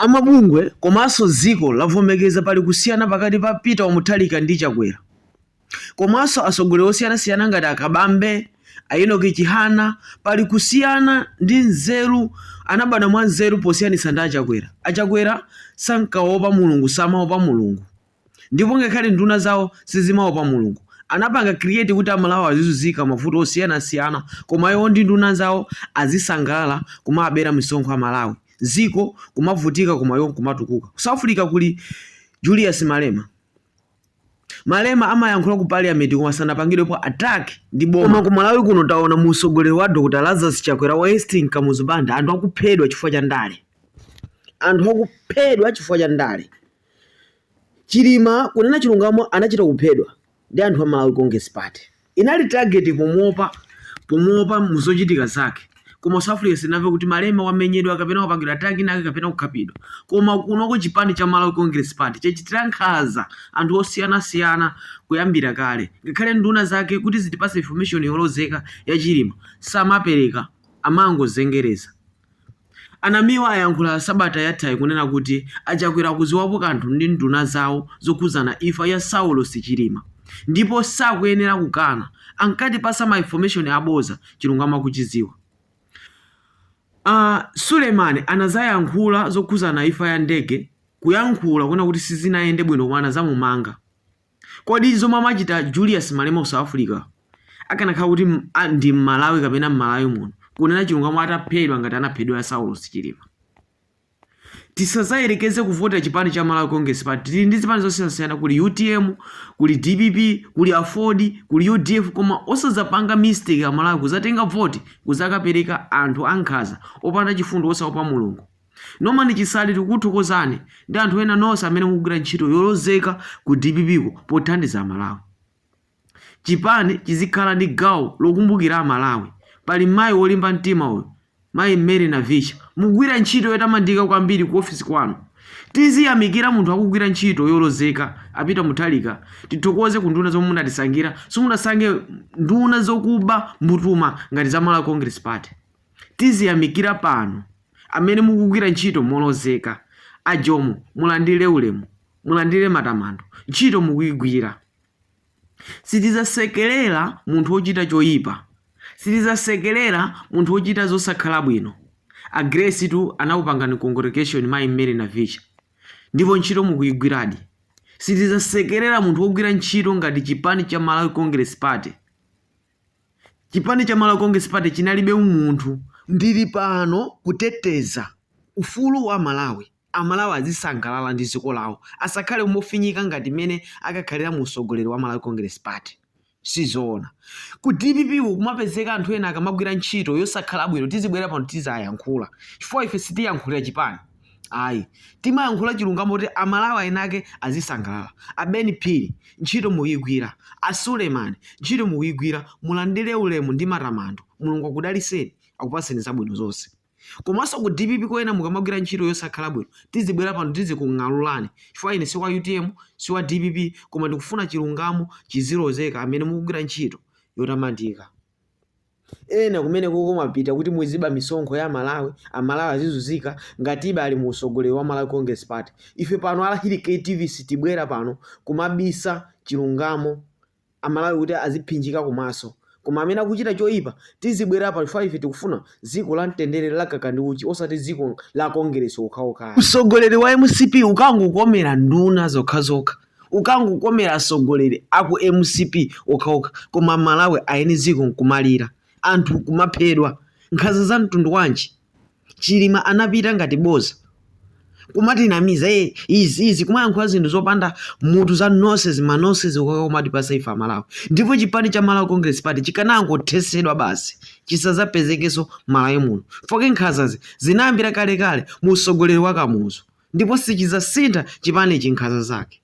Amabungwe komanso dziko lavomekeza pali kusiyana pakati pa Peter Mutharika ndi Chakwera. Komanso atsogoleri osiyanasiyana ngati a Kabambe, a Enoch Chihana pali kusiyana ndi nzeru anabadwa mwa nzeru posiyanitsa ndi a Chakwera. A Chakwera sankaopa Mulungu samaopa Mulungu. Ndipo ngakhale nduna zawo sizimaopa Mulungu. Anapanga create kuti amalawi azizuzika mavuto osiyanasiyana koma iwo ndi nduna zawo azisangalala kumabera misonkho amalawi. Ziko kumavutika koma iwo nkumatukuka. Ku South Africa kuli Julius Malema. Malema amayankhula ku parliament koma sanapangidwepo attack ndi boma. Koma ku Malawi kuno taona mu utsogoleri wa Dr. Lazarus Chakwera wa Hastings Kamuzu Banda anthu akuphedwa chifukwa cha ndale. Anthu akuphedwa chifukwa cha ndale. Chilima kunena chilungamo anachita kuphedwa ndi anthu a Malawi Congress Party. Inali target kumuopa pomuopa muzochitika zake. Koma South Africa sinamve kuti Malema wamenyedwa kapena wapangidwa attack nake kapena kukhapidwa. Koma kunoko chipani cha Malawi Congress Party chachitira nkhanza anthu osiyanasiyana kuyambira kale. Ngakhale nduna zake kuti zitipase information yolozeka ya Chilima samapereka amangozengereza. A Namiwa ayankhula sabata yathayi kunena kuti a Chakwera akuziwapo kanthu ndi nduna zawo zokhuzana imfa ya Saulos Chilima ndipo sakuyenera kukana, ankatipasa ma information aboza chilungamo akuchiziwa. A Suleman anazayankhula zokhuzana imfa ya ndege kuyankhula kunena kuti sizinayende bwino koma anazamumanga. Kodi zomwe amachita Julius Malema ku South Africa akanakhala kuti ndi Mmalawi kapena Mmalawi muno kunena chilungamo ataphedwa ngati anaphedwera Saulos Chilima. Tisazayerekeze kuvotera chipani cha Malawi Congress Party. Tili ndi zipani zosiyanasiyana kuli UTM, kuli DPP, kuli AFORD, kuli UDF koma osazapanga mistake amalawi kuzatenga voti kuzakapereka anthu ankhaza opanda chifundo osaopa Mulungu. Norman Chisale tikukuthokozani ndi anthu ena nonse amene mukugwira ntchito yolozeka ku DPP ko pothandiza amalawi. Chipani chizikhala ndi gawo lokumbukira amalawi. Pali mayi wolimba mtima uyu, mayi Mary Navicha. Mukugwira ntchito yotamandika kwambiri ku office kwanu. Tiziyamikira munthu akugwira ntchito yolozeka. A Peter Mutharika tithokoze ku nduna zomwe munatisankhira. Simunasankhe nduna zokuba mbutuma ngati za Malawi Congress Party. Tiziyamikira pano amene mukugwira ntchito molozeka. A Jomo mulandire ulemu, mulandire matamando. Ntchito mukuyigwira. Sitidzasekelera munthu wochita choyipa. Sitidzasekelera munthu wochita zosakhala bwino. A Grace tu anakupangani congratulation mayi Mary Navicha. Ndipo ntchito mukuyigwiradi. Sitidzasekelera munthu wogwira ntchito ngati chipani cha Malawi Congress Party. Chipani cha Malawi Congress Party chinalibe umunthu. Ndili pano kuteteza ufulu wa Amalawi. Amalawi azisangalala ndi dziko lawo, asakhale mofinyika ngati mmene akakhalira mu utsogoleri wa Malawi Congress Party. Sizoona. Ku DPP ku kumapezeka anthu ena akamagwira ntchito yosakhala bwino tizibwera pano tizayankhula. Chifukwa ife sitiyankhulira chipani. Ayi. Timayankhula chilungamo kuti Amalawi eni ake azisangalala. A Ben Phiri, ntchito mukuyigwira. A Suleman, ntchito mukuyigwira. Mulandire ulemu ndi matamando. Mulungu akudaliseni, akupaseni zabwino zonse. Komanso ku DPP ko ena mukamagwira ntchito yosakhala bwino tizibwera pano tizikung'alulani chifukwa ine si wa UTM, si wa DPP koma ndikufuna chilungamo chizilozeka amene mukugwira ntchito yotamandika. Ena kumenekoko mwapita kuti muziba misonkho ya Amalawi, Amalawi azizuzika ngatibe ali mu usogoleri wa Malawi Congress Party. Ife pano a Lahiri KTV sitibwera pano kumabisa chilungamo Amalawi kuti aziphinjika kumaso. Koma amene akuchita choipa tizibwera pano chifukwa ife tikufuna dziko la mtendere la mkaka ndi uchi osati dziko la Kongeresi okhaokha. Usogoleri wa mcp ukangokomera nduna zokhazokha, ukangokomera atsogoleri aku mcp okhaokha koma Amalawi aeni dziko nkumalira, anthu kumaphedwa. Nkhanza za mtundu wanji? Chilima anapita ngati boza kumatinamiza eh izi izi kumayankhula zinthu zopanda mutu za nonsense ma nonsense okaka kumatipasa ife amalawi ndipo chipani cha Malawi Congress Party chikanangothesedwa basi chisazapezekenso Malawi muno foke nkhanzazi zinayambira kalekale mu utsogoleri wa Kamuzu ndipo sichizasintha chipanichi nkhanza zake.